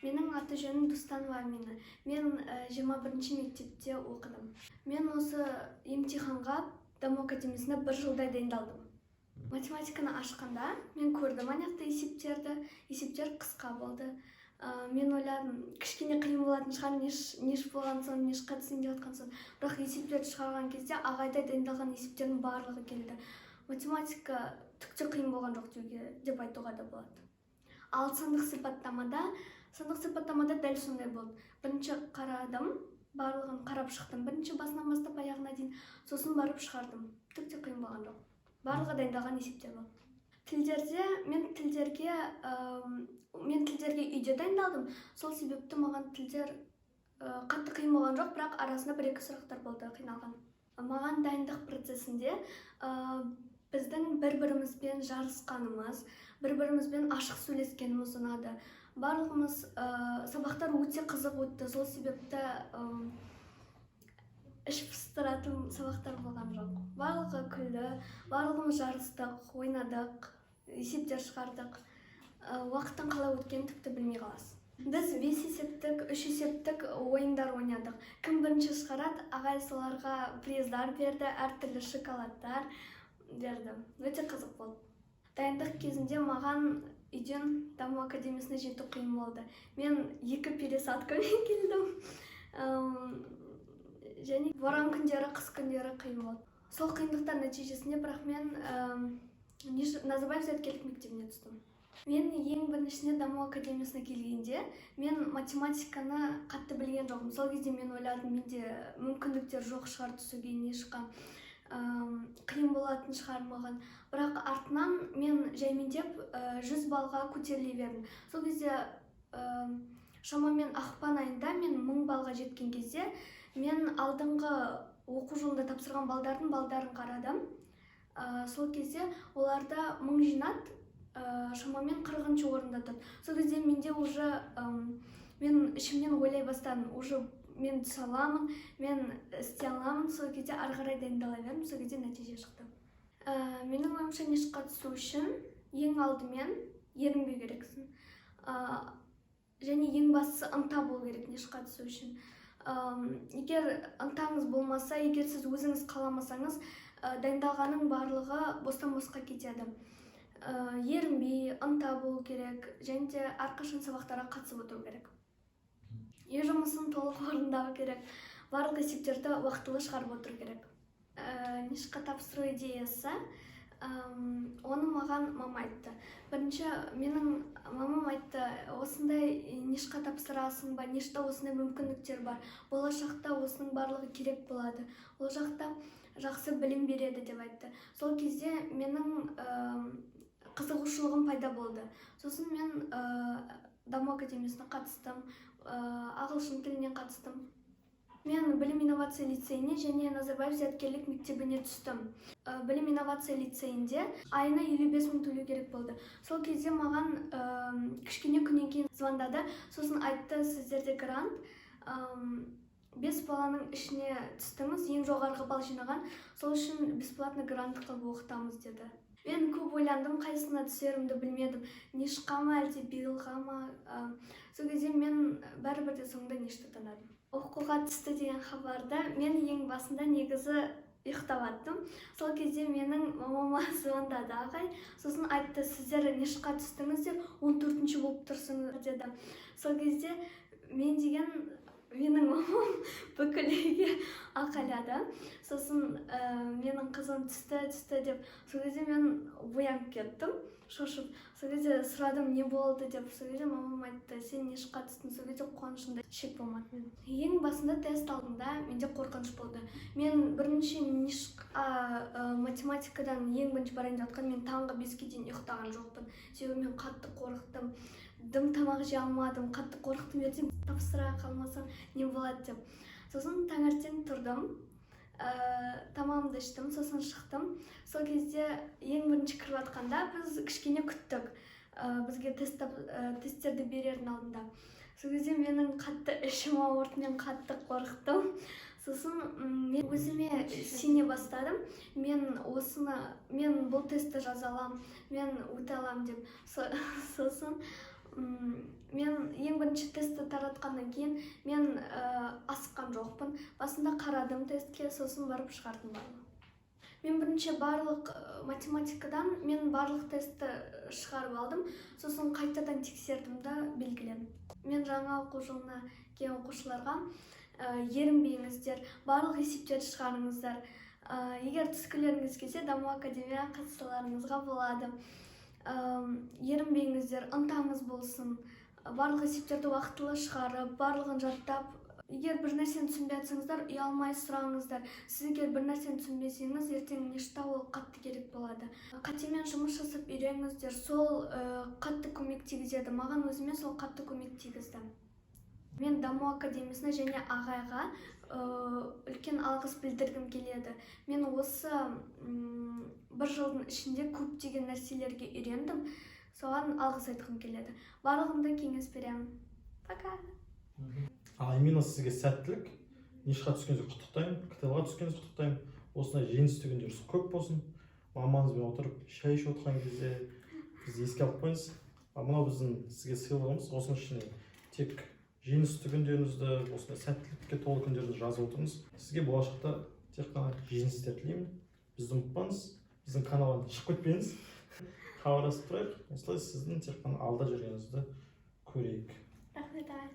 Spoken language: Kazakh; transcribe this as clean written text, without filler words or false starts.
Менің аты жөнім Дустанова Амина. Мен 21 мектепте оқыдым. Мен осы емтиханға Даму академиясында бір жылдай дайындалдым. Математиканы ашқанда мен көрдім ана жақта есептерді. Есептер қысқа болды. Мен ойладым, кішкене қиын болатын шығар, НИШ болған соң, НИШқа түсейін деп жатқан соң. Бірақ есептерді шығарған кезде ағайда дайындалған есептердің барлығы келді. Математика түк те қиын болған жоқ деуге, деп айтуға да болады. Ал сандық сипаттамада дәл сондай болды. Бірінші қарадым, барлығын қарап шықтым, бірінші басынан бастап аяғына дейін, сосын барып шығардым. Түк те қиын болған жоқ, барлығы дайындалған есептер болды. Тілдерде мен тілдерге үйде дайындалдым. Сол себепті маған тілдер қатты қиын болған жоқ, бірақ арасында бір екі сұрақтар болды қиналған. Маған дайындық процесінде біздің бір бірімізбен жарысқанымыз, бір бірімізбен ашық сөйлескеніміз ұнады. Барлығымыз сабақтар өте қызық өтті. Сол себепті іш пыстыратын сабақтар болған жоқ. Барлығы күлді, барлығымыз жарыстық, ойнадық, есептер шығардық. Уақыттың қалай өткенін тіпті білмей қаласыз. Біз бес есептік, үш есептік ойындар ойнадық. Кім бірінші шығарады, ағай соларға приздар берді, әртүрлі шоколадтар берді. Өте қызық болды. Дайындық кезінде маған үйден Даму академиясына жету қиын болды. Мен екі пересадкамен келдім. Және боран күндері, қыс күндері қиын болды. Сол қиындықтар нәтижесінде, бірақ мен Назарбаев зияткерлік мектебіне түстім. Мен ең біріншісіне Даму академиясына келгенде мен математиканы қатты білген жоқпын. Сол кезде мен ойладым, менде мүмкіндіктер жоқ шығар түсуге НИШқа, қиын болатын шығар маған. Бірақ артынан мен жаймендеп 100 баллға көтеріле бердім. Сол кезде шамамен ақпан айында мен 1000 баллға жеткен кезде мен алдыңғы оқу жылында тапсырған балдардың балдарын қарадым. Сол кезде оларда 1000 жинады, шамамен 40-орында орында тұрды. Сол кезде менде уже мен ішімнен ойлай бастадым: уже мен түсе аламын, мен істей аламын. Сол кезде ары қарай дайындала бердім. Сол кезде нәтиже шықты. Менің ойымша, НИШқа түсу үшін ең алдымен ерінбеу керексің. Және ең бастысы, ынта болу керек НИШқа түсу үшін. Егер ынтаңыз болмаса, егер сіз өзіңіз қаламасаңыз, дайындалғанның барлығы бостан босқа кетеді. Ерінбей ынта болу керек және де әрқашан сабақтарға қатысып отыру керек, үй жұмысын толық орындау керек, барлық есептерді уақытылы шығарып отыру керек. НИШқа тапсыру идеясы, оны маған мама айтты. Бірінші менің мамам айтты: «Осындай НИШқа тапсырасың ба? НИШта осындай мүмкіндіктер бар, болашақта осының барлығы керек болады, ол жақта жақсы білім береді», — деп айтты. Сол кезде менің қызығушылығым пайда болды. Сосын мен Даму академиясына қатыстым, ағылшын тілінен қатыстым. Мен Білім инновация лицейіне және Назарбаев зияткерлік мектебіне түстім. Білім инновация лицейінде айына 55 000 төлеу керек болды. Сол кезде маған кішкене күннен кейін звондады. Сосын айтты: «Сіздерде грант, бес баланың ішіне түстіңіз, ең жоғарғы балл жинаған, сол үшін бесплатно грант қылып оқытамыз», — деді. Мен көп ойландым, қайсысына түсерімді білмедім: НИШқа ма, әлде биылға ма? Сол кезде мен бәрібір де соңында НИШті таңдадым. Оқуға түсті деген хабарды мен ең басында негізі ұйықтап жаттым. Сол кезде менің мамама звондады ағай. Сосын айтты: «Сіздер НИШқа түстіңіздер, 14-ші болып тұрсыңдар», — деді. Сол кезде мен деген, менің мамам бүкіл үйге айқайлады. Сосын «Менің қызым түсті, түсті» деп. Сол кезде мен оянып кеттім шошып. Сол кезде сұрадым, не болды деп. Сол кезде мамам айтты: «Сен НИШқа түстің». Сол кезде қуанышымда шек болмады. Мен ең басында тест алдында менде қорқыныш болды. Мен бірінші НИШқа математикадан ең бірінші барайын деп жатқан, мен таңғы 5-ке дейін ұйықтаған жоқпын, себебі мен қатты қорықтым, дым тамақ жей алмадым, қатты қорықтым, ертең тапсыра қалмасам не болады деп. Сосын таңертең тұрдым, тамағымды іштім, сосын шықтым. Сол кезде ең бірінші кіріп жатқанда біз кішкене күттік, бізге тесттерді берердің алдында. Сол кезде менің қатты ішім ауырды, мен қатты қорықтым. Сосын мен өзіме сене бастадым: мен осыны, мен бұл тестті жаза аламын, мен өте аламын деп. Сосын Мен ең бірінші тестті таратқаннан кейін мен асыққан жоқпын. Басында қарадым тестке, сосын барып шығардым барлығын. Мен бірінші барлық математикадан мен барлық тестті шығарып алдым, сосын қайтадан тексердім да, белгіледім. Мен жаңа оқу жылына келген оқушыларға: ерінбеңіздер, барлық есептерді шығарыңыздар. Егер түскілеріңіз келсе, Даму академияға қатысуларыңызға болады. Ерінбеңіздер, ынтаңыз болсын, барлық есептерді уақытылы шығарып, барлығын жаттап, егер бір нәрсені түсінбей жатсаңыздар, ұялмай сұраңыздар. Сіз егер бір нәрсені түсінбесеңіз, ертең НИШ-та ол қатты керек болады. Қатемен жұмыс жасап үйреніңіздер, сол қатты көмек тигізеді. Маған өзіме сол қатты көмек тигізді. Мен Даму академиясына және ағайға үлкен алғыс білдіргім келеді. Мен осы бір жылдың ішінде көптеген нәрселерге үйрендім, соған алғыс айтқым келеді. Барлығында кеңес беремін. Пока! Ал, Амина, сізге сәттілік! НИШ-қа түскеніңізге құттықтаймын, КТЛ-ға түскеніңізге құттықтаймын. Осындай жеңісті күндеріңіз көп болсын. Мамаңызбен отырып шай ішіп отырған кезде бізді еске алып қойыңыз. Ал мынау біздің сізге сыйлығымыз. Осының ішіне тек жеңісті күндеріңізді, осындай сәттілікке толы күндерді жазып отырыңыз. Сізге болашақта тек қана жеңістер тілеймін. Бізді ұмытпаңыз, біздің каналдан шығып кетпеңіз, хабарласып тұрайық. Осылай сіздің тек қана алда жүргеніңізді көрейік. Рахмет, ағай.